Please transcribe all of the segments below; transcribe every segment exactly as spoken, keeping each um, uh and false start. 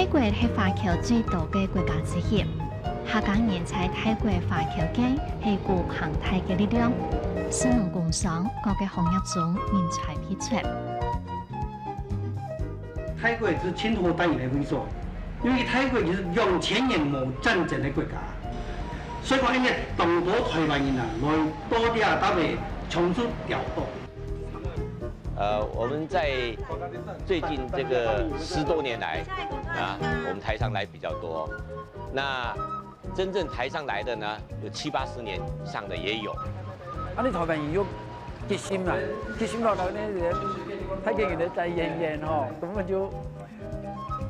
泰國係華僑最多个國家之一，客家人在泰國華僑界係一股龐大个力量，使農工商各个行業中人才輩出。泰國係盡好待人个位所，因為泰國係兩千年無戰爭个國家，所以講因為當多台灣人啊，來到這搭位從事調動。 呃，我们在最近这个十多年来啊，我们台商来比较多。那真正台商来的呢，有七八十年以上的也有。啊，你台灣人有決心啊，決心落來呢，泰國人咧在遠遠吼，根本就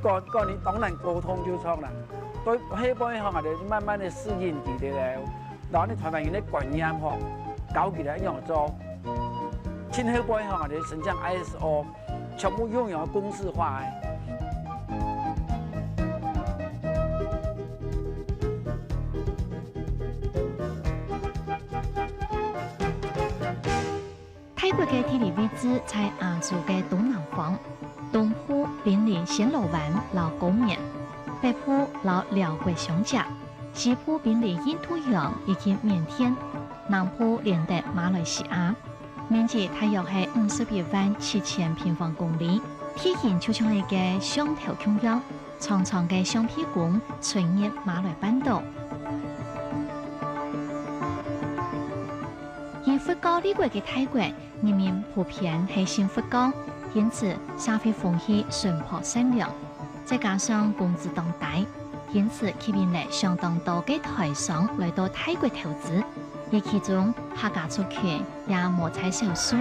跟跟你當然溝通就錯啦。對，後背吼啊，就慢慢的適應佢哋咧。 然後你台灣人个觀念吼，教佢等仰做，盡後背吼，你申請ISO，全部用用公式化个。泰國个地理位置在亞洲个東南方，東部瀕臨暹羅灣摎高棉，北部摎寮國相接， 西部瀕臨印度洋以及緬甸，南部連得馬來西亞，面積大約係五十一萬七千平方公里，地形就像一個箱頭共樣，長長个象鼻公伸入馬來半島。以佛教立國个泰國，人民普遍係信佛教，因此社會風氣淳樸善良。 再加上工資當低，因此吸引了相當多个台商來到泰國投資，而其中客家族群也無在少數。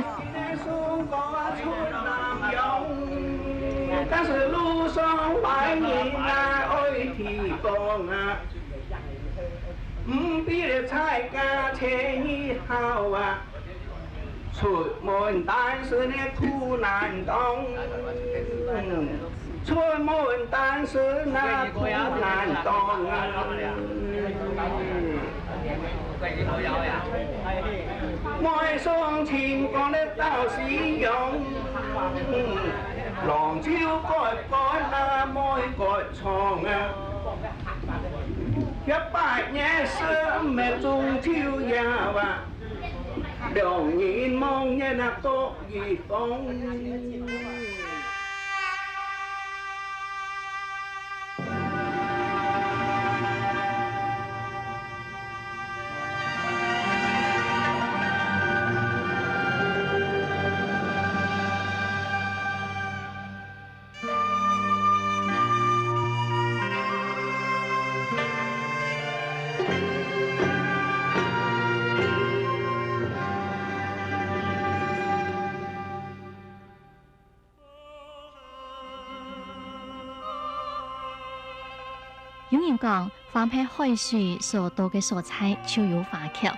有人講，橫撇海水所到个所在就有華僑，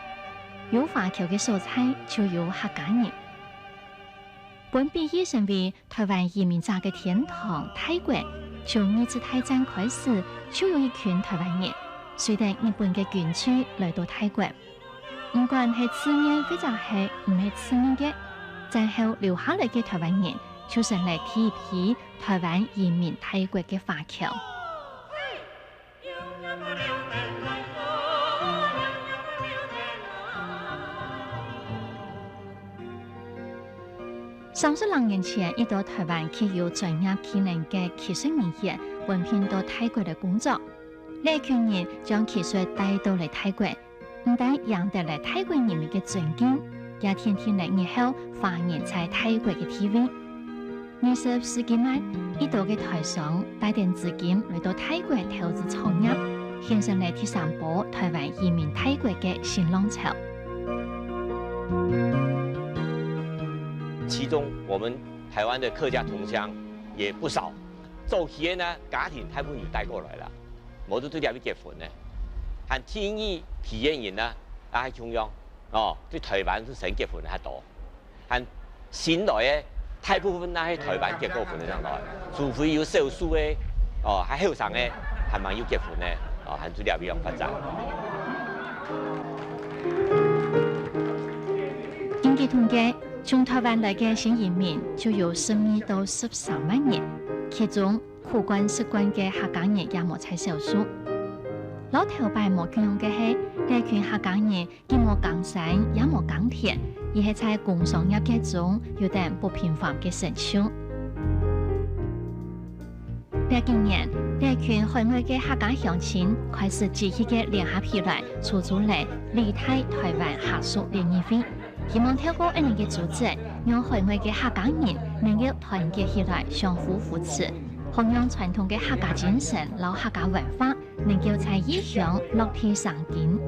有華僑个所在就有客家人。分比喻成為 台灣移民者个天堂泰國，從二次大戰開始，就有一群台灣人隨等日本个軍隊來到泰國。毋管係自願或者係毋係自願个，戰後留下來个台灣人，就成了第一批台灣移民泰國个華僑。 三十零年前，一個台灣具有專業技能个技術人員分聘到泰國來工作。這群人將技術帶到了泰國，毋單贏得了泰國人民个尊敬，也奠定了日後華人在泰國个地位。 二十世紀末，一兜个台商帶等資金來到泰國投資創業，形成了第三波台灣移民泰國个新浪潮。其中，我們台灣的客家同鄉也不少。早期的呢，家庭大部分有帶過來了，無就對這位結婚呢。還第二批个人呢，也係共樣，哦，對台灣係先結婚較多。 還新來个大部分若係台灣結過婚个上來，除非有少數个，哦，還後生个，還吂有結婚个，哦，還在這位發展。根據統計，從台灣來个新移民就有十二到十三萬人，其中，苦慣食慣个客家人也無在少數。摎頭擺無共樣个係，這群客家人既無耕山，也無耕田，而係在工商業界中有等不平凡个成就。這幾年，這群海外个客家鄉親開始積極个聯合起來，組織了理大台灣下屬聯誼會。 希望透過恁樣个組織，讓海外个客家人能夠團結起來，相互扶持，好讓傳統个客家精神摎客家文化能夠在異鄉落地生根。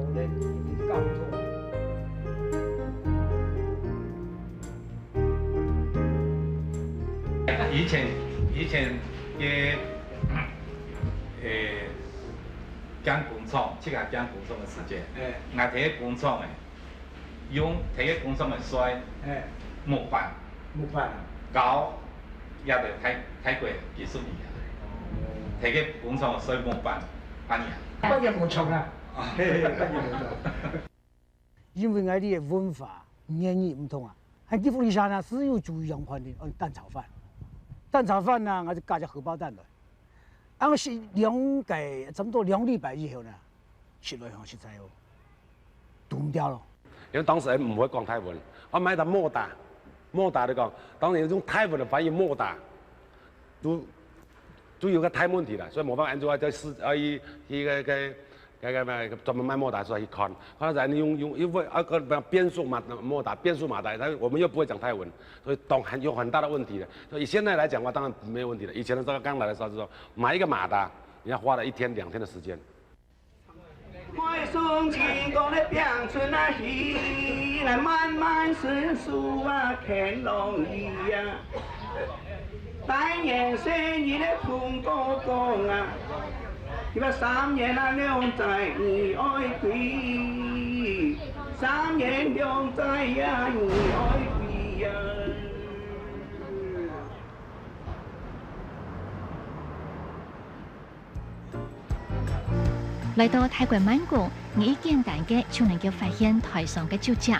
以前，以前个，誒，建工廠，自家建工廠个時間，哎。𠊎在工廠誒， 用，在該工廠个睡，嘿。木板，木板啊。搞，也得泰，泰國技術語言。哦。在該工廠个睡木板，恁樣。半夜無床啊。啊。嘿，嘿，半夜無床。因為𠊎俚个文化、語言毋同啊，還幾乎以前呢，只有煮一樣飯个，嗯，蛋炒飯。蛋炒飯呢，𠊎就加隻荷包蛋落。 啊，食兩個，差不多兩禮拜以後呢，食落吼，實在哦，擋毋牢咯。因為當時還毋會講泰文，啊，買隻摩打，摩打就講，當然用泰文來翻譯摩打，都，都有個大問題啦，所以無辦法，恁樣就愛試，愛去，去該，該，該，該，該專門賣摩打出來去看，看到人用，用，因為啊，個變速馬，摩打，變速馬達，但是我們又不會講泰文，所以當然有很大的問題了。 所以現在來講的話，當然沒有問題了。以前的時候剛來的時候，就說買一個馬達，你要花了一天兩天的時間。開始情歌个變出來，來慢慢成熟啊，乾隆伊啊。大年生日个風哥哥啊，一百三年啊，兩載你愛歸，三年兩載呀，你愛歸呀。 來到泰國曼谷，你一簡單个就能夠發現台商个足跡。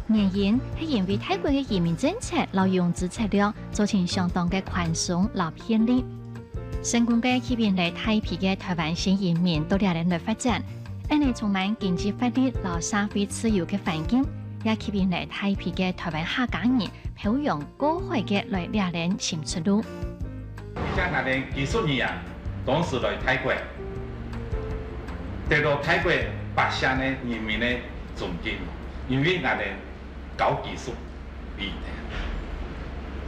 原因係因為泰國个移民政策摎融資策略造成相當个寬鬆摎便利。成功个吸引了大批个台灣新移民到這裡來發展，恁樣充滿經濟活力摎社會自由个環境，也吸引了大批个台灣客家人 漂洋過海个來這裡尋出路。像𠊎等技術人員，當時來泰國，得到泰國百姓个人民个尊敬，因為𠊎等高技術比，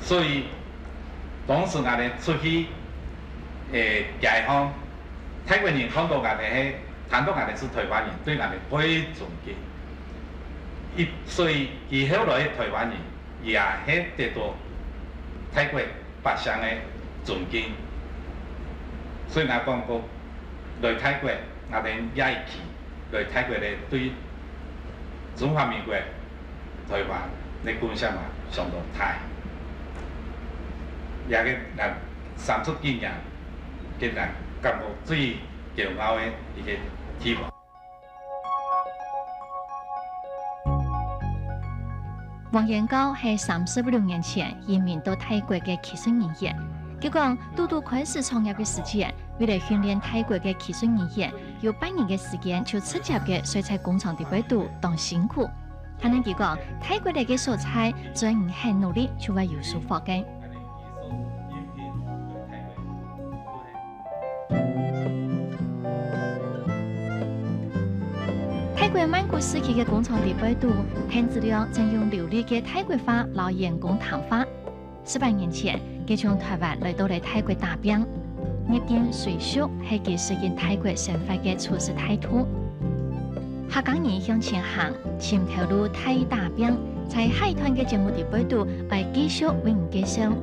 所以當時𠊎等出去，誒，街項，泰國人看到𠊎等係，聽到𠊎等係台灣人，對𠊎等會尊敬。一，所以以後來个台灣人 也係得到泰國百姓个尊敬。所以𠊎講過，來泰國，𠊎等也係去，來泰國个對中華民國、台灣个貢獻嘛相當大。也係𠊎三十幾年，个𠊎感覺最驕傲个一個地方。 黃彥皋係三十六年前移民到泰國个技術人員。佢講，拄拄開始創業个時節，為了訓練泰國个技術人員，有半年个時間就直接个睡在工廠底背肚當辛苦。但係佢講，泰國這個所在，只要你肯努力，就會有收穫个。 泰國曼谷市區个工廠底背肚，田子亮正用流利个泰國話摎員工談話。十八年前，佢從台灣來到了泰國打拚，入境隨俗係佢適應泰國生活个初始態度。客家人向前行，尋頭路大打拚，在下一段个節目底背肚，愛繼續為你介紹。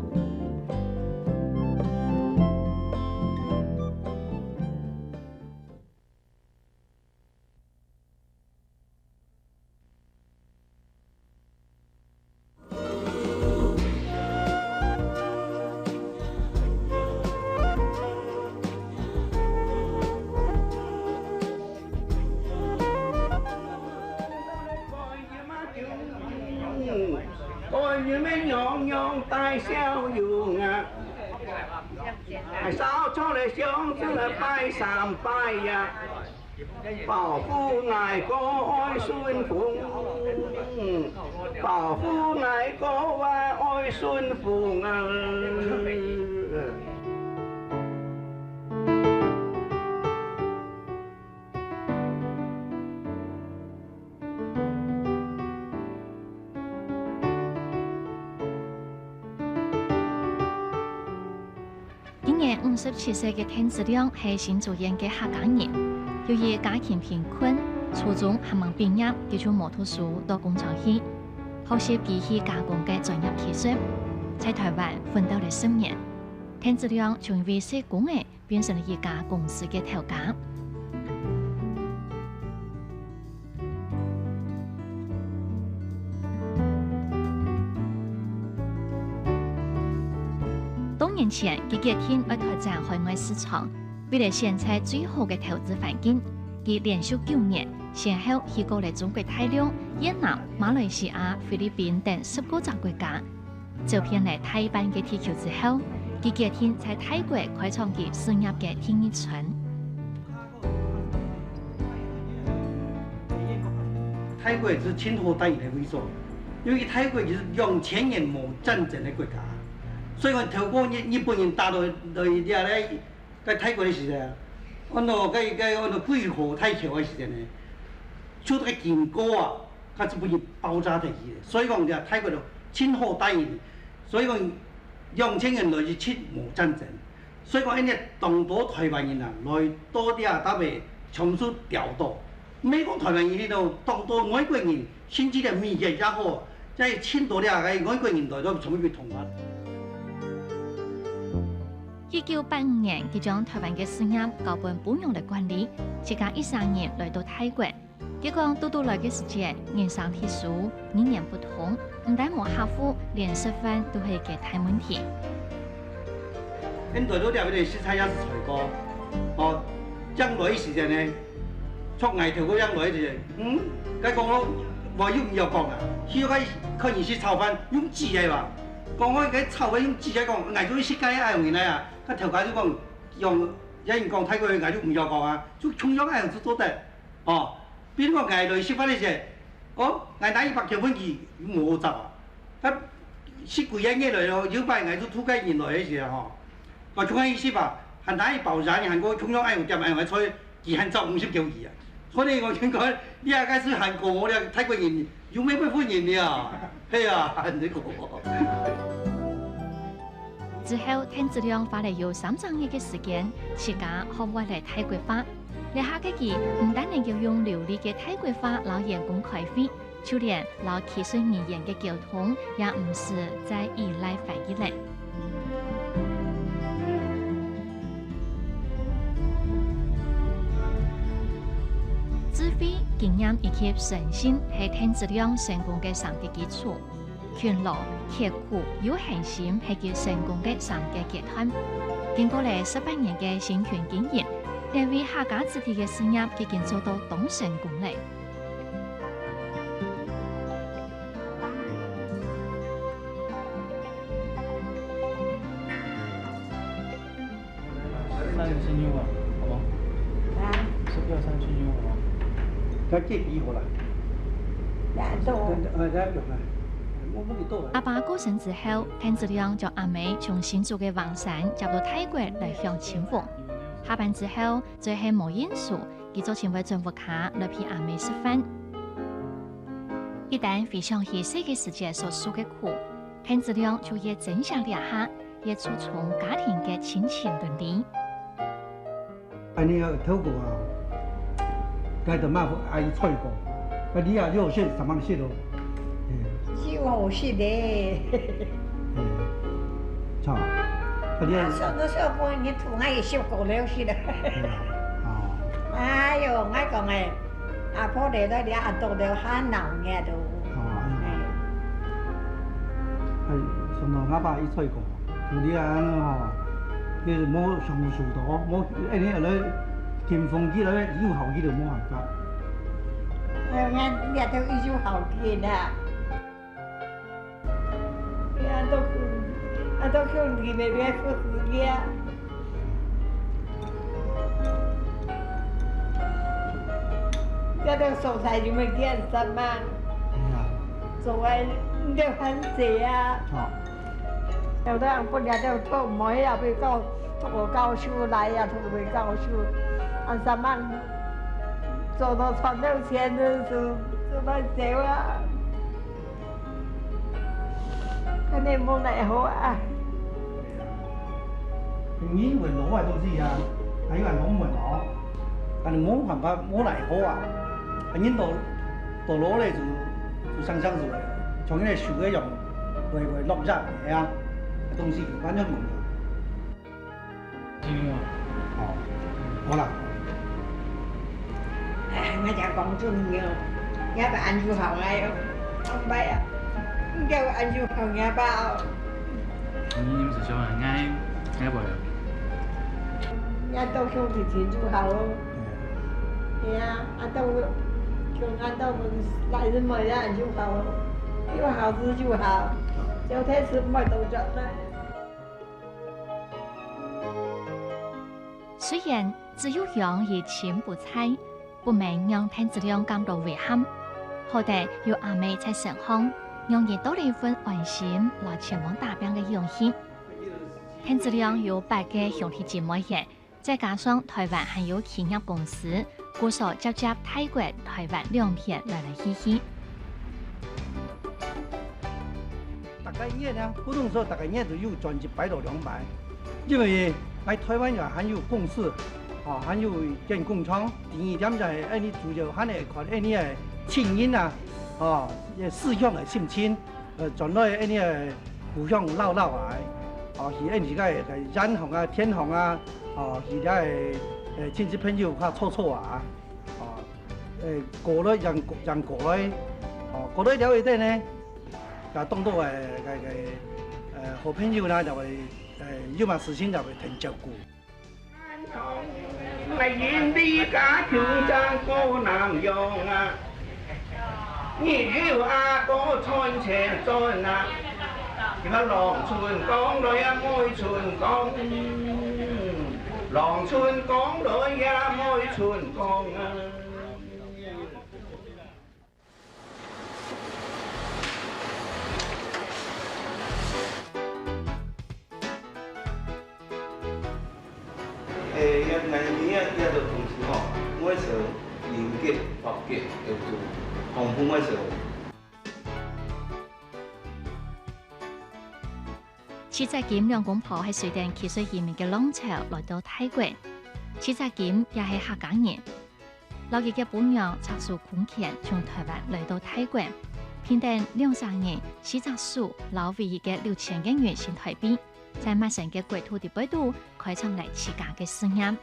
觀音娘娘帶笑容啊！烧错了香，真的拜三拜呀。保护我个爱顺风，保护我个啊，爱顺风啊。 今年五十七歲个鄧子亮係新竹縣个客家人，由於家境貧困，初中還吂畢業，佢就無讀書到工廠去，學習機器加工个專業技術，在臺灣奮鬥了十年。鄧子亮從一位細工仔 變成了一家公司个頭家。多年前，佢決定愛拓展海外市場，為了選擇最好个投資環境，佢連續九年先後去過了中國大陸、越南、馬來西亞、菲律賓等十過隻國家， 走遍了大半个地球之後，佢決定在泰國開創佢事業个第二春。泰國係盡好待人个位所，因為泰國係兩千年無戰爭个國家，所以講透過日日本人打到來這个 該泰國个時節，安到該該安到桂河大橋个時節呢，就該金溝啊，該就分佢爆炸忒去了。所以講，這泰國就盡好待人。所以講，兩千年來一直無戰爭。所以講，因為當多台灣人啊，來到這搭位，全部調到。毋係講台灣人去到，當多外國人，甚至連美國也好，在盡多這个外國人來到全部被同化。 一九八五年，佢將台灣个事業交分餔娘來管理，自家一儕人來到泰國。結果堵堵來个時節，人生地事，語言不通，毋但無客戶，連食飯都係一个大問題。恁來到這位呢，食菜也係菜過，哦，將來个時節呢， 像𠊎頭過樣來一隻，嗯，該講咯，話又毋曉講啊，去到該看人食炒飯，用指个吧。講我該炒飯用指个講，𠊎就食該愛用人來啊。該頭家就講，用，也人講泰國話，𠊎就毋曉講啊，就共樣愛用就做得，哦。比如講，𠊎來食飯个時，哦，𠊎拿一百條分佢，又無好找啊。該食幾個月來咯，有擺𠊎就渡該人來个時吼，𠊎就愛去食吧，還拿一包鹽，還過共樣愛用點，愛用个菜， 佢還找五十條魚啊。可能𠊎感覺，你啊，該係還過我這泰國人，有咩會分人了？係啊，恁樣講。之後，鄧子亮花了有三隻月个時間，自家學會了泰國話。這下个佢毋單能夠用流利个泰國話摎員工開會， 就連摎技術人員个溝通也毋使再依賴翻譯了。智慧、經驗以及誠信係鄧子亮成功个三个基礎。勤勞、刻苦、有恆心係佢成功个三个階段。經過了十八年个辛勤經營，這位客家子弟个事業已經做到當成功了。 三十斤肉啊，好嗎？啊？十票三十斤肉，好嗎？佢這比好了。啊，都。呃，來，來，來，我，我給你倒來。阿爸過身之後，鄧子亮將阿姆從新竹个橫山接到泰國來享清福。下班之後，就係無應酬，佢就盡會轉屋下來陪阿姆食飯。一旦回想起細个時節所受个苦，鄧子亮就越珍惜這下， 也注重家庭个親情倫理。恁樣透過啊，該就嘛愛菜過，該你啊，有食三項食咯。嗯。有好食咧。嗯，好。啊，你啊，啊，算了，算了，你同𠊎也食過了，是的。嗯，哦。哎喲，𠊎講誒，阿婆來到這，阿叔了，還鬧熱咯。哦，哎喲。哎。哎，想到𠊎爸一菜過。 像你恁樣吼，你無享受到，無，哎，你來金風起來，有效起就無辦法。哎，你，你都有效起啦。你都，你都兄弟妹妹不是呀。這兜所在就毋見三萬，哎呀，做个毋得還濟啊。哦。有兜人分這兜做妹啊，去教，讀教書來啊，讀个教書，啊，三萬做到賺到錢就，就，就來走啊。 恁呢無奈何啊。你會老个東西啊，還有人講問哦，恁呢無辦法，無奈何啊。啊，人到，到老咧就，就生生就會，像該樹个樣，會，會落葉个啊，東西就反正無了。 哦，好啦。哎，𠊎講真个，𠊎會恁樣好哎喲，安排啊，應該會恁樣好，𠊎吧。你，你毋使想啊，𠊎，𠊎會。𠊎到時候就好咯。哎。係啊，啊到，像𠊎到來日尾啊就好，有好事就好，有天時毋會多轉來。 雖然子玉香已經不在，不免讓鄧子亮感到遺憾。好得有阿姆在身旁，讓佢多了一份安心摎前往打拚个勇氣。鄧子亮有八個兄弟姊妹仔，再加上臺灣還有企業公司，故所接接泰國、臺灣兩片來來去去。 逐個月呢，普通說逐個月都有賺一擺到兩擺，因為𠊎臺灣也還有公司，哦，還有間工廠。第二點就係恁呢主要還係看恁呢个親人啊，哦，這思鄉个心情，呃，轉來恁呢个故鄉尞尞啊，哦，去恁呢个个遠方啊、遠方啊，哦，去這个，呃，親戚朋友較坐坐啊，哦，呃，過來，人，人過來，哦，過來了一點呢， 也當多个，个，个，呃，好朋友啦，就會，呃，有麼事情就會同照顧。誒，𠊎，𠊎，𠊎，𠊎个東西吼，𠊎係零件、八件，有做，紅布𠊎係。徐澤金兩公婆係隨等技術移民个浪潮來到泰國。徐澤金也係客家人， 摎佢个餔娘拆租空間從臺灣來到泰國，拚等兩儕人四隻手摎唯一个六千個銀新臺幣，在陌生个國土裡背肚開創了自家个事業。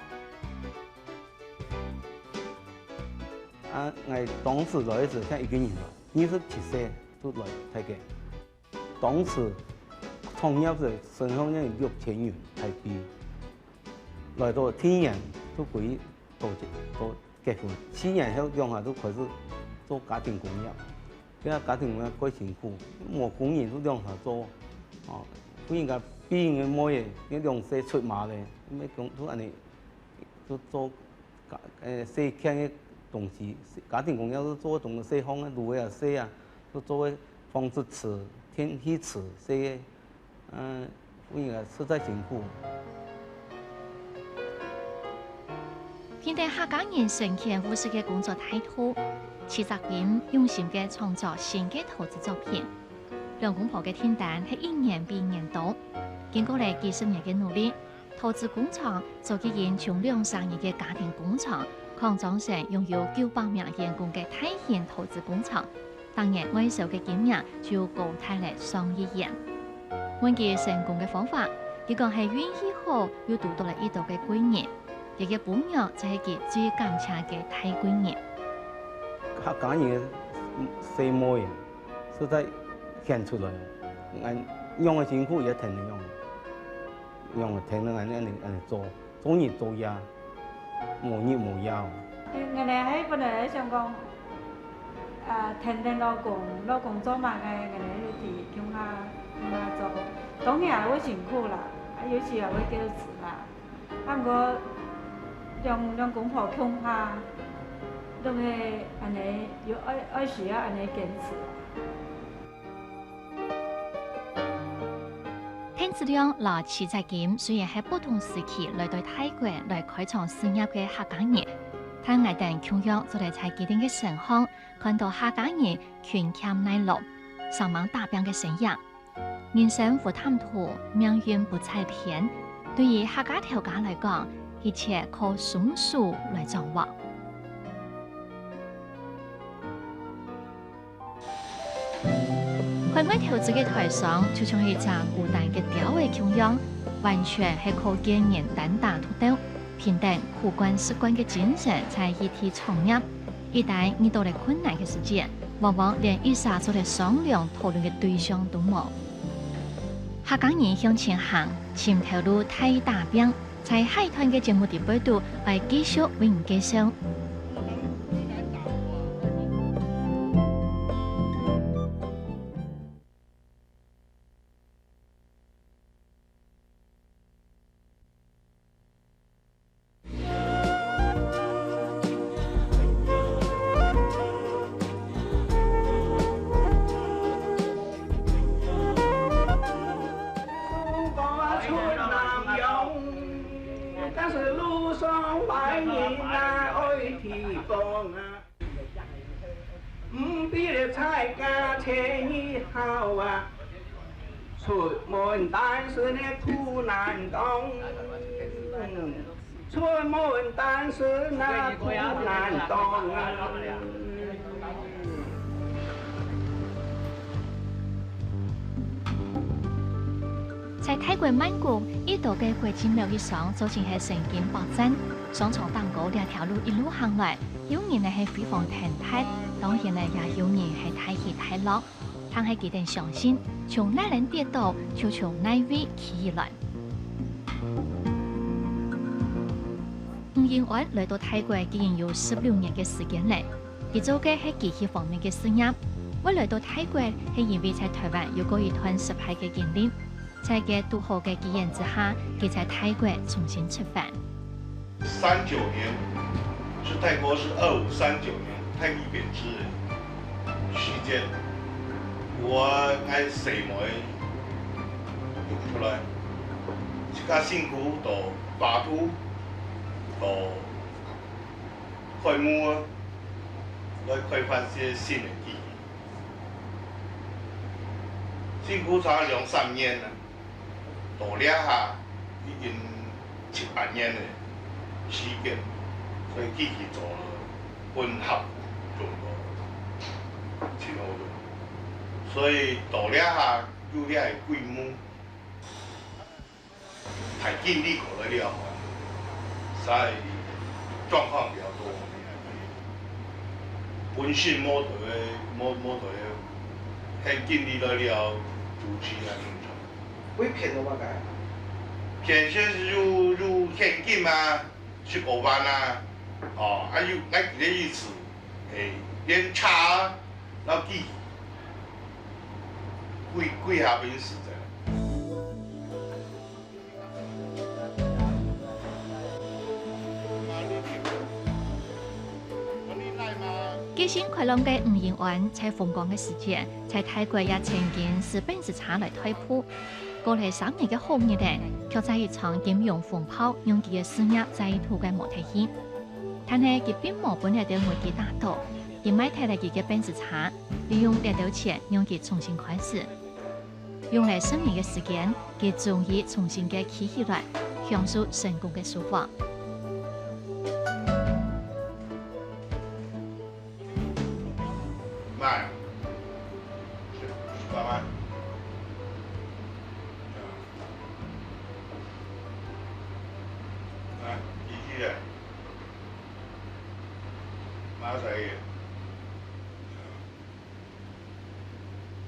啊，𠊎當時來个時候，像一個人來，二十七歲就來泰國。 當時創業時身上有六千銀臺幣，來到第一年就歸到，到結婚，四年後兩儕就開始做家庭工業。這家庭工業蓋辛苦，無工人就兩儕做，哦，忽然間畢業个妹仔，該兩歲出馬咧，乜講就恁呢，就做 家，呃，細件个東西，家庭工業就做種細項个，滷个也細啊，就做个紡織池、電器池細个，呃，所以啊，實在辛苦。拚等客家人省錢務實个工作態度，徐澤金用心个創作新个陶瓷作品。兩公婆个訂單係一年比一年多，經過了幾十年个努力， 陶瓷工廠早已經從兩儕人个家庭工廠，擴張成擁有九百名員工个大型陶瓷工廠。逐年外銷个金額就高達了上億元。問佢成功个方法，佢講係運氣好，又堵著了一多个貴人。佢个餔娘就係佢最感謝个大貴人。客家人个細妹啊，實在顯出來，𠊎仰个辛苦也跈等仰。 用天天恁樣恁樣恁樣做，做日做夜，無日無夜哦。𠊎，𠊎等係本來係想講，啊，跈等老公，老公做麼个，𠊎等就䟘共下，共下做。當然也會辛苦啦，啊，有時也會噭眵啦。啊，毋過兩，兩公婆共下，總係恁呢，有愛，愛需要恁呢堅持。 鄧子亮摎徐澤金雖然係不同時期來到泰國來開創事業个客家人，但𠊎等共樣做得在佢等个身項看到客家人勤儉耐勞、生猛打拚个身影。人生無坦途，命運無彩偏，對於客家頭家來講，一切靠雙手來掌握。 海外投資个台商就像係一隻孤單个鳥仔共樣，完全係靠個人單打獨鬥，憑等苦慣實慣个精神在異地創業。一旦遇到了困難个時節，往往連一儕做得商量討論个對象都無。客家人向前行，尋頭路大打拚， 在下一段个節目裡背肚，愛繼續為你介紹。 在泰國曼谷，一到个國際貿易商做成係生機爆讚，商場頂高這條路一路行來，有人呢係飛黃騰達，當然呢也有人係大起大落。 但係佢等相信，從哪位跌倒，就從哪位企起來。吳英安來到泰國已經有十六年个時間了，佢做个係機器方面个事業。會來到泰國，係因為在台灣有過一段失敗个經歷。 在佢堵好个機緣之下，佢在泰國重新出發。三九年，是泰國是二五三九年，泰幣貶值的時間，𠊎个細妹就出來，自家辛苦到巴都，到開幕啊，來開發一些新的機器。 辛苦差兩三年啊，到這下已經七八年个時間，所以機器做了混合用到真好用，所以到這下有這个規模。 大經理過來了，所以狀況比較多。本身無對，無，無對，現經理來了，主持啊，正常。會騙到麼个？騙先是有，有現金啊，十五萬啊，哦，啊有，𠊎記得一次，誒，連車啊，然後寄，歸，歸下本死的。 個性開朗个吳英安在風光个時節，在泰國也曾經駛奔馳車來代步。過了三年个好日仔，卻在一場金融風暴，讓佢个事業再度个無忒去。但係佢並無分這兜危機打倒，佢賣忒了佢个奔馳車，利用這兜錢，讓佢重新開始。 用了十年个時間，佢終於重新个企起來，享受成功个生活。慢，慢慢。來，繼續來。馬上去。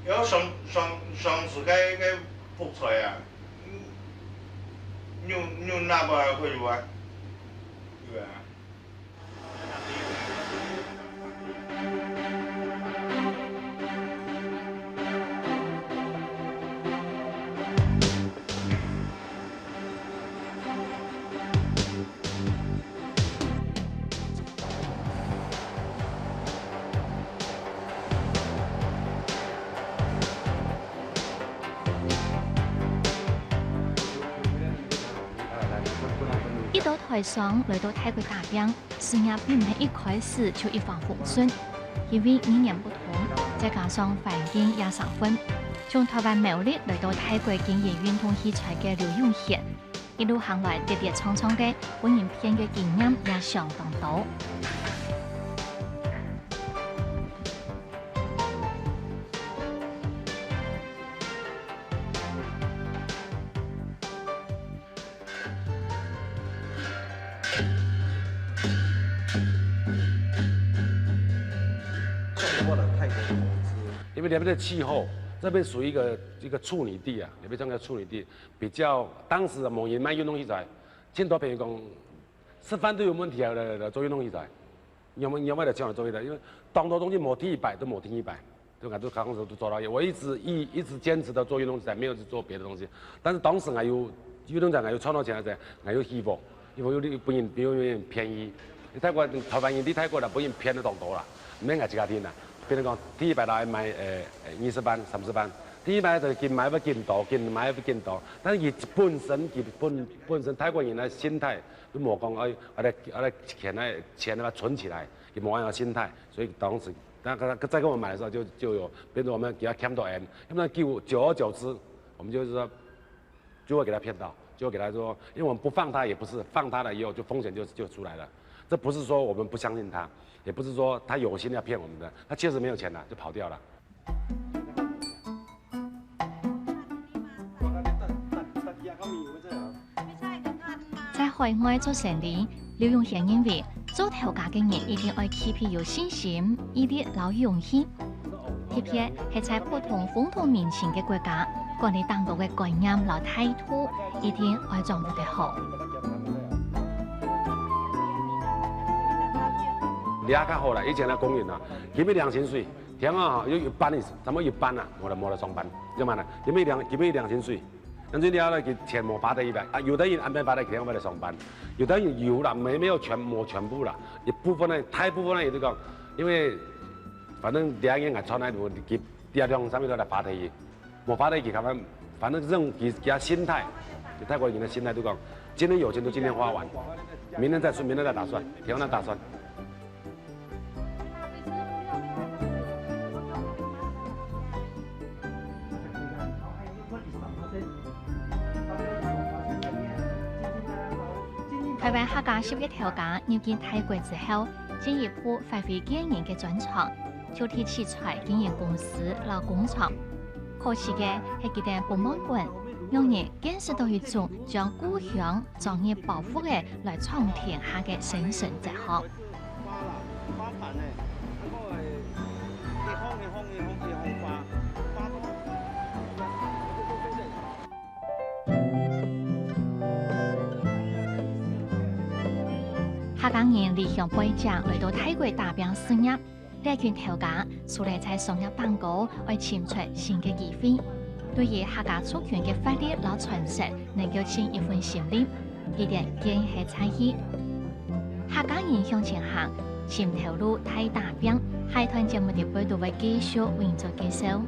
要上，上，上次个，个覆菜啊，嗯，有，有拿過來會有啊，有啊。台商來到泰國打拚，事業並毋係一開始就一帆風順，因為語言不通，再加上環境也生份。從台灣苗栗來到泰國經營運動器材个劉永賢，一路行來跌跌撞撞个，分人騙个經驗也相當多。 因為那邊的氣候，這邊屬於一個，一個處女地啊，那邊像個處女地，比較，當時的某人賣運動器材，盡多朋友講，食飯都有問題啊，來，來，來做運動器材。 仰般，仰般來搶來做个，因為當多東西無第一擺，都無第二擺，就𠊎就剛開始都做到，我一直一，一直堅持的做運動器材，沒有去做別的東西。但是當時𠊎有，運動器材𠊎有賺到錢个時，𠊎有希望，因為有，有分人，有，有人便宜。你泰國，台灣人在泰國啦，分人騙得當多啦，毋免𠊎自家聽啦。比如講，第一擺來買，呃，呃，二十萬、三十萬，第一擺就緊買會緊多，緊買會緊多。但是佢本身，佢本，本身泰國人个心態， 都無講，哎，啊來，啊來錢來，錢來存起來，佢無恁樣心態。所以當時，那個，再跟我買的時候就，就有變成我們給他欠到錢，要不然久，久而久之，我們就是說，就會給他騙到，就會給他說，因為我們不放他也不是，放他了以後就風險就，就出來了。這不是說我們不相信他，也不是說他有心要騙我們的，他確實沒有錢了，就跑掉了。 在海外做生理，劉永賢認為，做頭家个人一定愛具備有信心、毅力摎勇氣。特別係在不同風土民情个國家，管理當中个觀念摎態度，一定愛掌握得好。 這下較好啦，以前个工人啊，今日領薪水，聽啊，有一半，差不多一半啊，無來，無來上班，做麼个呢？今日領，今日領薪水，但是你要那個錢無發得一半啊，有的人安排發得，肯定會來上班，有的人有啦，沒，沒有全，無全部啦，一部分呢，大部分呢，也就講，因為反正第二年𠊎賺來，佢第二天上面都來發得去。 無發得佢，反正，反正這種佢，佢个心態，泰國人个心態就講，今天有錢就今天花完，明天再說，明天再打算，天天打算。 台灣客家十月頭家入境泰國之後，進一步發揮個人个專長，就地取材經營公司摎工廠。可惜个係佢等不忘本，讓人見識到一種將故鄉作業包袱个來闖天下个生存哲學。 客家人離鄉背井來到泰國打拚事業，這群頭家除了在商業當中愛尋出新个機會，對於客家族群个活力摎傳承，能夠盡一份心力，佢等更係在意。 客家人向前行，尋頭路大打拚。下一段節目裡背就會繼續為你做介紹。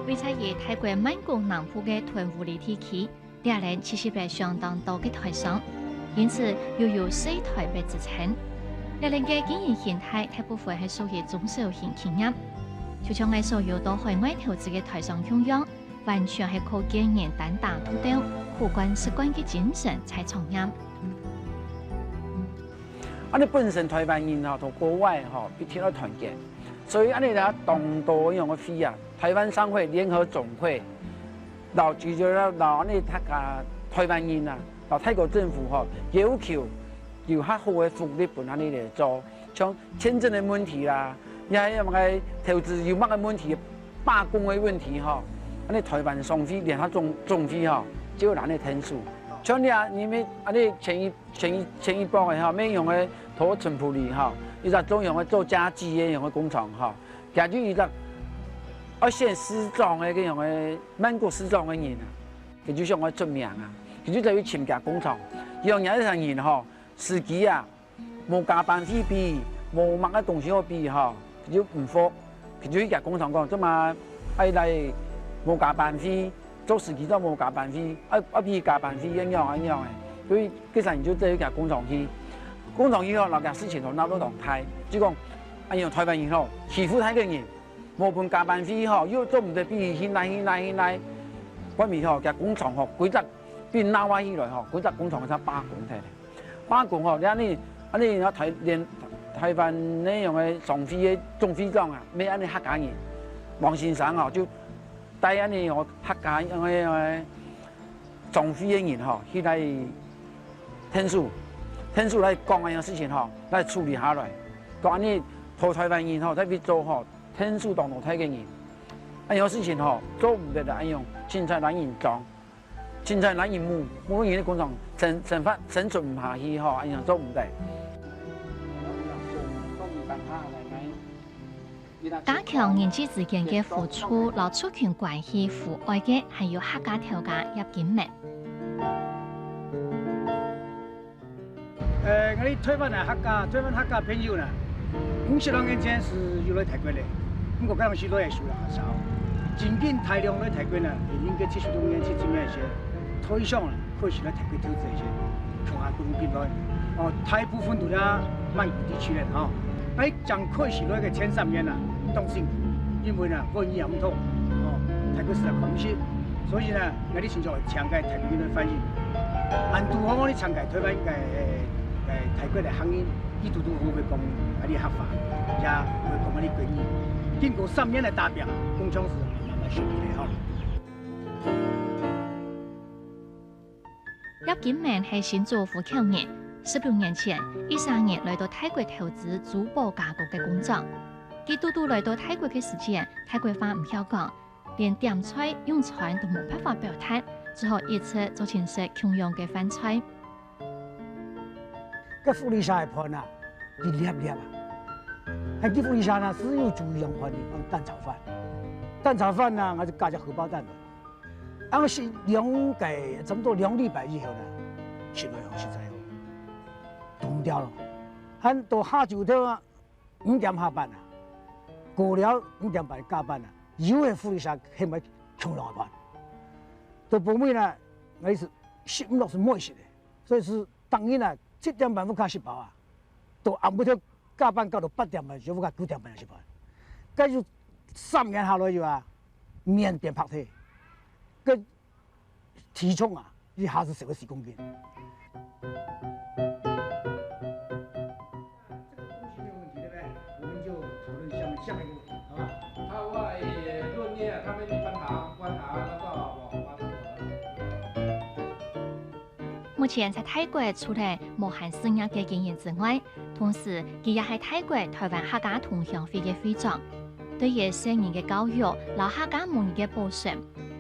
位在於泰國曼谷南部个吞武里地區， 這裡其實係相當多个台商，因此又有細台北之稱。這裡个經營形態大部分係屬於中小型企業，就像𠊎所有到海外投資个台商共樣，完全係靠個人單打獨鬥、苦幹實幹个精神在創業。恁呢本身台灣人吼，同國外吼，一定愛團結。所以恁呢啦，當多樣个會啊，台灣商會聯合總會，摎就摎摎恁呢大家台灣人啊，摎泰國政府吼，要求有較好个福利分恁呢來做，像簽證个問題啦，也係麼个投資有麼个問題，罷工个問題吼，恁呢台灣商會聯合總總會吼，就有人來𢯭手。像你啊，你們恁呢前一前一前一波个吼，乜用个頭陳普利吼，一隻做用个做家具个用个工廠吼，佢就一隻愛選市長个个用个曼谷市長个人啊，佢就想愛出名啊，佢就走去尋佢工廠，用人一儕人吼，司機啊，無加班費比，無麼个東西好比吼，佢就毋服，佢就去佢工廠講，做麼愛來無加班費？ 做司機做無加班費，愛愛比加班費，恁樣恁樣个。所以該儕人就走去佢工廠去，工廠去吼，摎佢事情吼鬧到當大，就講，哎喲，台灣人吼欺負泰國人，無分加班費吼，又做毋得比佢去哪去哪去哪。後尾吼，佢工廠吼，規隻分鬧啊起來吼，規隻工廠就罷工忒咧。 罷工吼，你恁呢恁呢，台連台灣該樣个商會个總會長啊，乜恁呢客家人，王先生吼，就帶恁呢吼客家个个總會个人吼，去來𢯭手，𢯭手來講恁樣事情吼，來處理下來。講恁呢，同台灣人吼，在該做吼，𢯭手當中大个人，恁樣事情吼，做毋得啦，恁樣，凊彩來人講。 凊彩拿人無，無人个工廠生生活生存毋下去吼，恁樣做毋得。加強人際之間个互助，摎族群關係互愛个，還有客家頭家葉金明。 呃，𠊎兜台灣个客家，台灣客家朋友呢，五十多年前係有來泰國个，毋過該當時來个數量較少。真正大量來泰國呢，係應該七十多年、七十年前，台商啊，開始來泰國投資个時，從下歸入來，哦，大部分都在曼谷地區个吼。該正開始來个前三年啊，當辛苦，因為呢，外語也毋通，哦，泰國實在看毋識，所以呢， 𠊎兜親像請个泰國人來翻譯，恁堵好𠊎兜請个台灣个个泰國个客人，佢堵堵好會講𠊎兜客話，也會講𠊎兜國語。經過三年个打拚，工廠係慢慢慢慢起來吼。葉金明係新竹湖口人，十六年前，一儕人來到泰國投資珠寶加工个工廠。佢堵堵來到泰國个時節，泰國話毋曉講， 連點菜、用餐都無辦法表達，只好一直做親食共樣个飯菜。該福利社个飯啊，一粒粒啊，還該福利社呢，係有煮兩款个，蛋炒飯。蛋炒飯呢，𠊎就加隻荷包蛋落。啊，食兩個，差不多兩禮拜以後呢，食落好食在哦，擋毋牢咯。還到下晝頭啊， 五點下班啊，過了五點半加班啊，又係福利社喊𠊎共樣下班。到晡尾呢，𠊎係食毋落係毋會食个，所以係逐日啊，七點半屋下食飽啊，到暗晡頭加班加到八點半，就屋下九點半食飯。該就三年下來有啊，面變白忒，該 體重啊，一下子瘦了十公斤。這個東西沒有問題，對不對？我們就討論下面，下面一個問題，好吧？他話，欸，論業，他們一般行，觀察，那個，我，我，我，我。目前在泰國除了無閒事業个經營之外， 同時，佢也係泰國台灣客家同鄉會个會長。對於細人个教育摎客家母語个保存，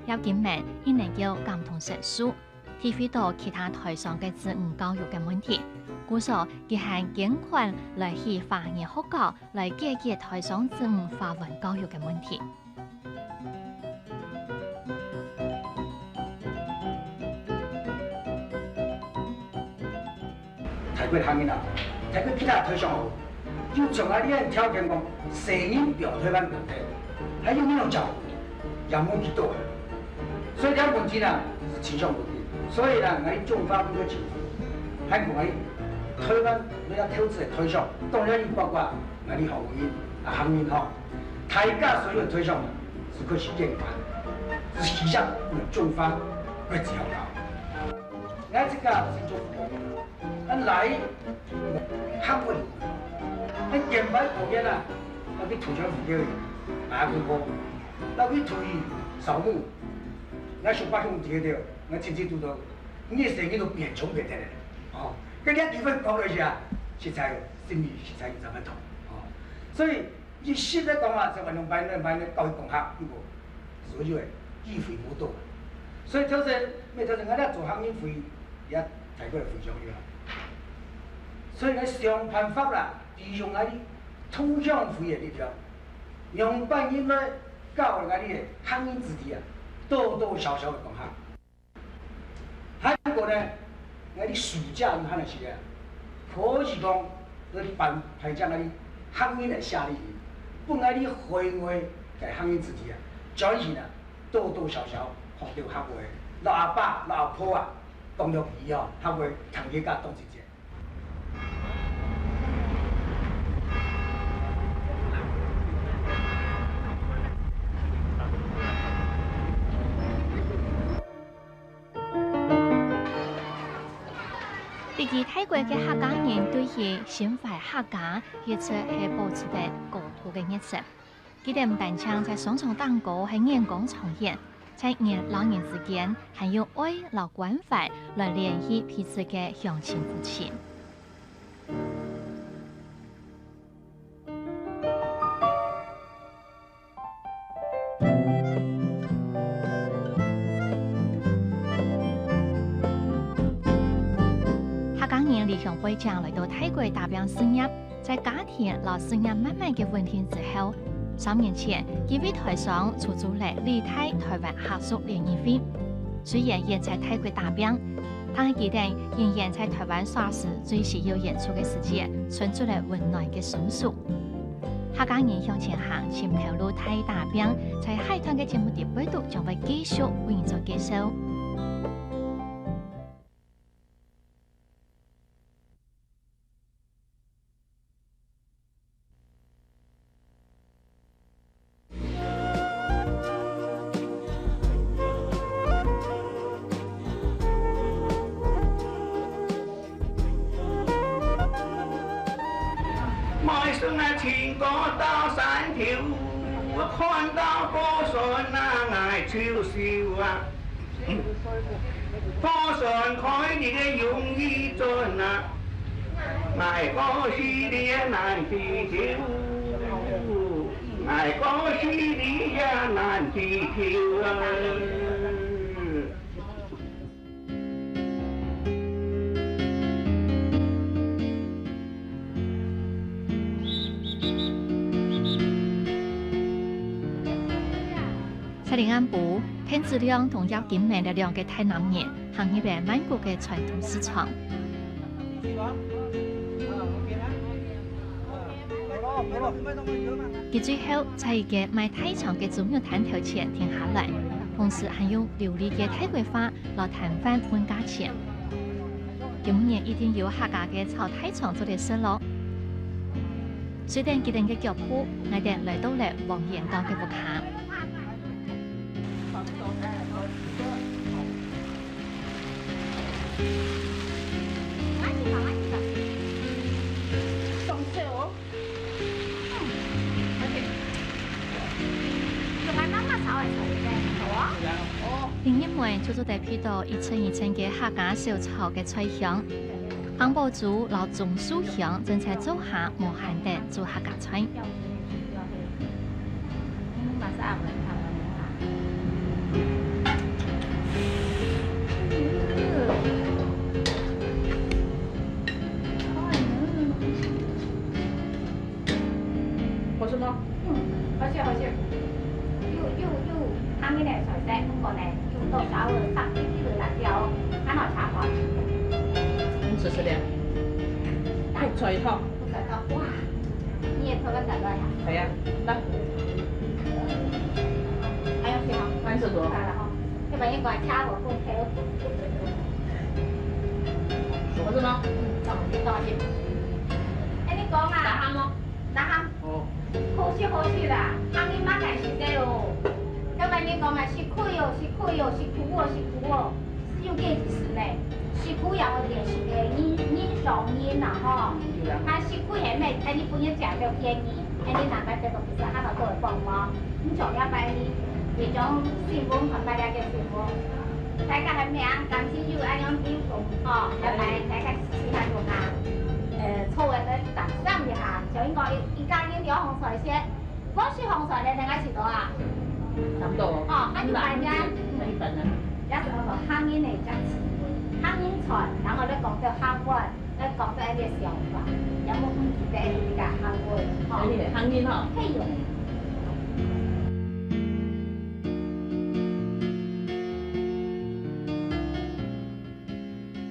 葉金明一能夠感同身受，體會到其他台商个子女教育个問題。故所，佢還捐款來起華語學校，來解決台商子女華文教育个問題。 泰國客人啊，泰國其他台商哦，有像𠊎這樣條件講，細人表台灣表弟，還有那種教育，也無幾多个。所以這問題呢，係真正問題。所以呢，𠊎種花分佢種，還講𠊎台灣為了投資个台商，當然有包括𠊎這學人啊，客人吼，大家所有个台商，係開始捐款，係希望用種花來支持到。 𠊎自家新竹湖口人，𠊎 來客運，該點擺過年啊，愛去土城府个阿公婆，愛去土地掃墓，𠊎叔伯兄弟个，𠊎親戚堵到，你生意都變窮變忒咧，哦，該你機會跑落去啊，實在心裡實在有這麼痛，哦，所以 一息來講啊，就萬兩萬兩萬兩教育講客，毋過所有个機會無到。所以頭先，咩頭先，𠊎兜做客人會，也大家會分享一下。所以呢，想辦法啦，利用𠊎兜同鄉會个力量，用百人來教𠊎兜个客人子弟啊，多多少少个講客。 還過呢，𠊎兜暑假有閒个時間，可以講，𠊎兜辦，辦張𠊎兜客人个夏令營，分𠊎兜海外个客人子弟啊，轉去啊，多多少少學到客話，摎阿爸、摎阿婆啊，講兩句以後，客話同佢家當親切。 比起泰國个客家人對於心懷客家，一直係保持得高度个熱情。佢兜毋單淨在商場頂高係眼光長遠，在人摎人之間，還用愛摎關懷來聯繫彼此个鄉親父親。 客家人離鄉背井來到泰國打拚事業，在家庭摎事業慢慢个穩定之後，三年前，佢為台商籌組了旅泰台灣客屬聯誼會。雖然遠在泰國打拚， 但係佢兜仍然在台灣耍時最需要援助个時節，伸出了溫暖个雙手。客家人向前行，尋頭路大打拚，在下段个節目裡背肚將會繼續為你做介紹。 每逢啊，親哥到山頭，看到高山啊，𠊎就愁啊。 高山開日个容易轉啊，𠊎過西里也難去求，𠊎過西里也難去求啊。 在臨暗晡，電子亮同葉金明這兩個大男人行入了曼谷个傳統市場。佢最後在一個賣大腸个豬肉攤頭前停下來，同時還用流利个泰國話摎攤販問價錢。今晡日一定有客家个炒大腸做得食囉。隨等佢等个腳步，𠊎等來到了黃延道个屋下。 你入門就做得鼻著一陣一陣个客家小炒个菜香。紅寶豬摎棕樹香正在灶下無閒等煮客家菜。 好吃嗎？嗯，好吃，好吃。有，有，有湯个呢，菜色，不過呢，有多少个放一滴个辣椒，還有茶花。嗯，試試咧。覆菜湯。覆菜湯，哇，你也泡个菜了呀？係啊，來。還有水哈？還有水。來了哈，要不然一管加我不配。好吃嗎？嗯，好吃，好吃。哎，你講啊。打鼾嗎？打鼾。 哦。好食好食啦，阿姆嘛該食个哦。要不然你講啊，食虧哦，食虧哦，食苦哦，食苦哦，是用電子食呢，食苦主要个電視个人，人上人啦吼，啊，食佢係咩？哎，你本身食到便宜，哎，你哪个得到比賽，還有都會幫忙。你像這擺呢，這種新聞，看大家个新聞，大家還蠻感情有恁樣有共吼，來來，大家試下用啊。呃，抽个來打算一下，像應該一家人兩紅菜先。 我食紅菜咧，另外食到啊。差不多。哦，還有白面。還有白面。也是講客人个價值，客人菜，然後咧講到客話，咧講到一個想法，也無分佢个一個客話，吼。哎，客人吼。嘿喲。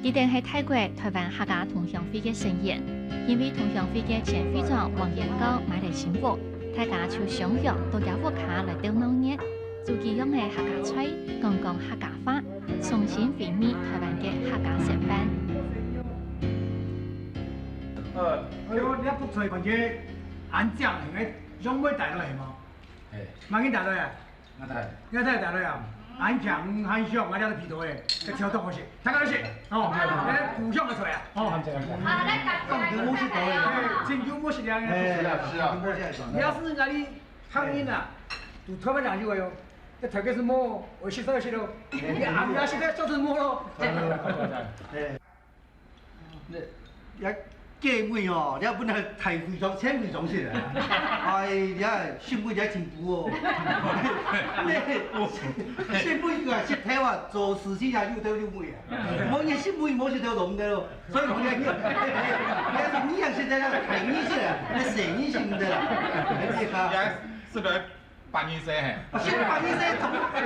佢等係泰國台灣客家同鄉會个成員，因為同鄉會个前會長黃元高買了新屋，大家就相約到厥屋下來鬥鬧熱，煮幾樣个客家菜，講講客家話，重新回味台灣个客家生活。呃，哎喲，你這覆菜看起來恁靚，應該用尾帶落去無？ 哎。麼人帶來啊？𠊎帶。𠊎帶帶來啊。恁靚，恁香，𠊎這个皮頭誒，這條當好食，大家來食，哦，哎，故鄉个菜啊，哦。好，來，大家來，大家來。哎，真有無食量个。哎，是啊，是啊。你要是𠊎哩客人啊，都特別講究个喲，這特別係無，我食食食咯，你阿姆也食个就是無咯。哎。 這，這雞尾哦，這本來大肥腸、全肥腸食啊。哎呀，新尾這進步哦。這，新尾个食頭啊，做事情也有頭有尾啊。無你新尾無食頭就毋得咯。所以講這，這係你也食得啦，大人食啊，那細人食毋得啦。哎，這个。也是个 八二三嘿。啊，是八二三，怎麼？哎，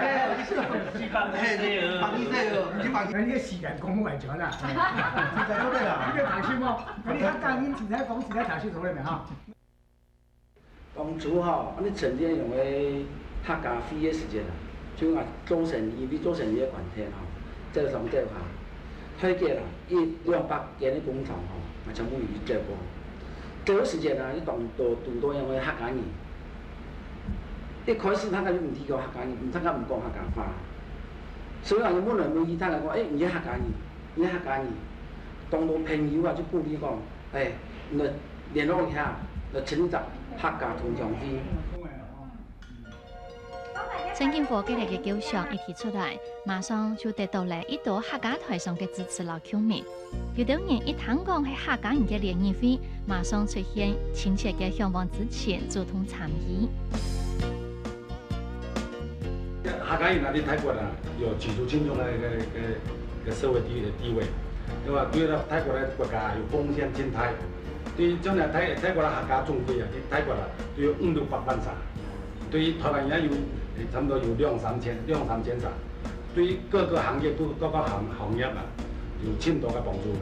是八二三哦，毋係八二。哎，你个時間講毋完全啦。現在做得啦。你个讀書無？你客家人現在講現在讀書做得咩哈？當初吼，恁樣成立用个客家會个時間啊，就講做生意，因為做生意个關係吼，走上走下， 大概啦，一兩百間个工廠吼，𠊎全部有去走過。走个時節啊，你當多堵到樣个客家人。一開始大家就毋知講客家人，大家毋講客家話。所以啊，你問來問去，大家講，哎，你係客家人，你係客家人。當多朋友啊，就鼓勵講，哎，你聯絡一下，來成立隻客家同鄉會。 陳金和个這个構想一提出來，馬上就得到了一兜客家台商个支持摎共鳴。有兜人一聽講係客家人个聯誼會，馬上出現親切个向往之情，主動參與。客家人啊，在泰國啊，有舉足輕重个个个个社會地地位，對吧？對了，泰國个國家有貢獻真大。對，將來泰泰國个客家總會啊，在泰國啊，都有五六百萬儕。 對於台灣也有，誒，差不多有兩三千，兩三千儕。對於各个行業都，各个行行業啊，有盡多个幫助。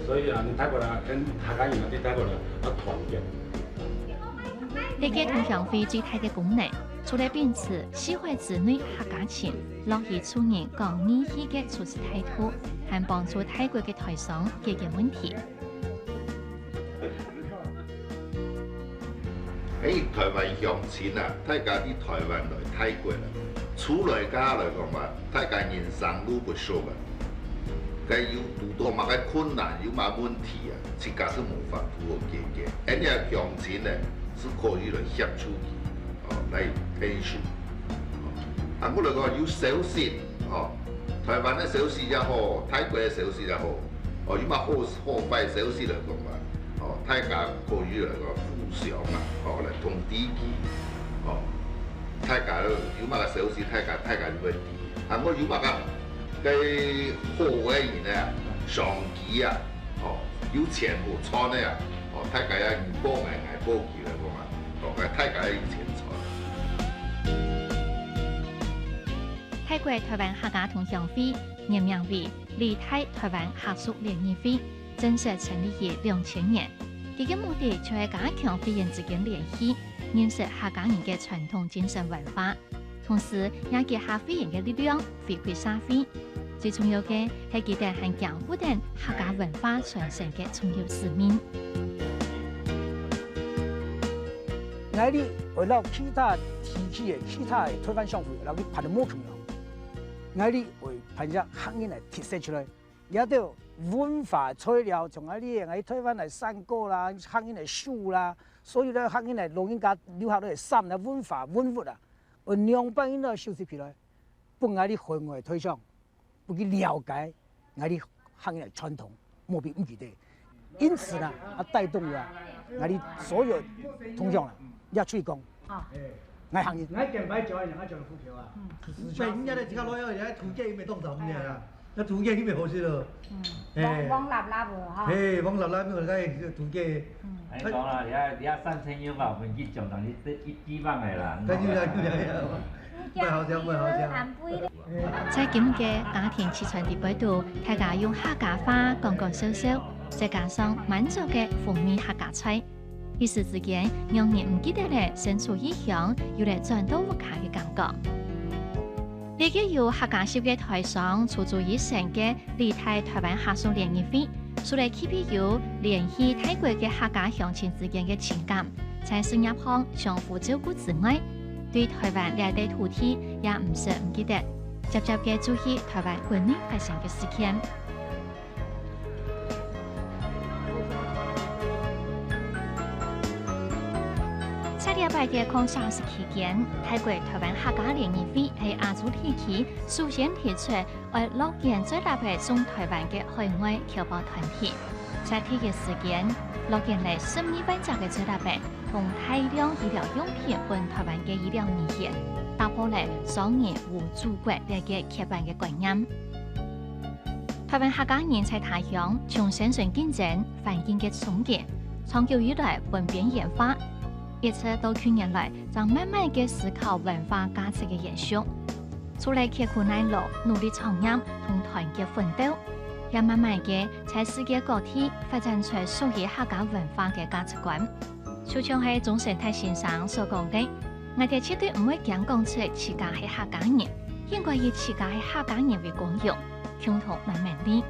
所以啊，泰國啊，跟客家人啊，在泰國啊，要團結。這个同鄉會最大个功能，除了秉持四海之內客家情，樂於助人講義氣个處事態度，還幫助泰國个台商解決問題。 嘿，台灣鄉親啊，大家對台灣來泰國啊，出來該下來講嘛，大家人生路不熟啊。該有堵到麼个困難，有麼个問題啊，自家係無法度好解決。恁樣鄉親呢，係可以來協助佢，哦，來陪伴。哦，啊，𠊎來講有消息，哦，台灣个消息也好，泰國个消息也好， 哦，有麼好好壞消息來講嘛，哦，大家可以來講互相啊，哦，來通知佢，哦，大家有麼个消息，大家大家就會知。啊，𠊎有麼个个好个人呢，商機啊，哦，有錢好賺个啊，哦，大家也你幫𠊎，𠊎幫佢來講嘛，哦，大家有錢賺。泰國台灣客家同鄉會，原名為 梨泰台灣客屬聯誼會正式成立於兩千年。佢个目的就係加強會員之間聯繫，認識客家人个傳統精神文化，同時也結合會員个力量回饋社會。最重要个係佢等還肩負等客家文化傳承个重要使命。𠊎俚會摎其他地區个其他个台灣商會摎佢辦得無共樣。𠊎俚會辦隻客人个特色出來。這兜文化材料，像𠊎俚个，𠊎台灣个山歌啦，客人个書啦，所有个客人个老人家留下來个衫啦、文化文物啊，𠊎仰般樣來收集起來，分𠊎俚海外推廣，分佢了解𠊎俚客人个傳統，莫分毋記得。因此呢，啊，帶動了𠊎俚所有同鄉啊，也出去講，啊，𠊎行業。𠊎見擺招人，𠊎招人股票啊。嗯。對，人家在自家老友，人家土雞也沒動到，人家啊。 該土雞去買好勢咯。嗯，嘿。黃，黃蠟蠟个哈。嘿，黃蠟蠟个，該土雞。嗯。哎，講啦，你看，你看三千有吧，分佢講，人家一，一，一萬个啦。該就這樣，就這樣。毋好笑，毋好笑。在今个家庭聚餐裡背肚，大家用客家話講講笑笑，再加上滿足个風味客家菜，一時之間，讓人毋記得了身處異鄉，又來轉到屋下个感覺。 這個由客家十個台商籌組而成个理大台灣客屬聯誼會，除了具備有聯繫大國个客家鄉親之間个情感，在事業項相互照顧之外，對台灣這塊土地也毋識毋記得，輒輒个注意台灣國內發生个事件。 在這擺个抗沙士期間，大國台灣客家聯誼會係亞洲地區首先提出愛樂捐最大个送台灣个海外僑胞團體。在第一時間，樂捐了十二萬隻个最大个，同大量醫療用品分台灣个醫療人員，打破了商人無祖國這個刻板个觀念。 台灣客家人在他鄉從生存競爭、環境个衝擊，長久以來分邊緣化，一直到近年來正慢慢个思考文化價值个延續。除了刻苦耐勞、努力創業同團結奮鬥，也慢慢个在世界各地發展出屬於客家文化个價值觀。就像係鍾成泰先生所講个，𠊎兜絕對毋會驚講出自家係客家人，應該以自家係客家人為光榮，共同慢慢地。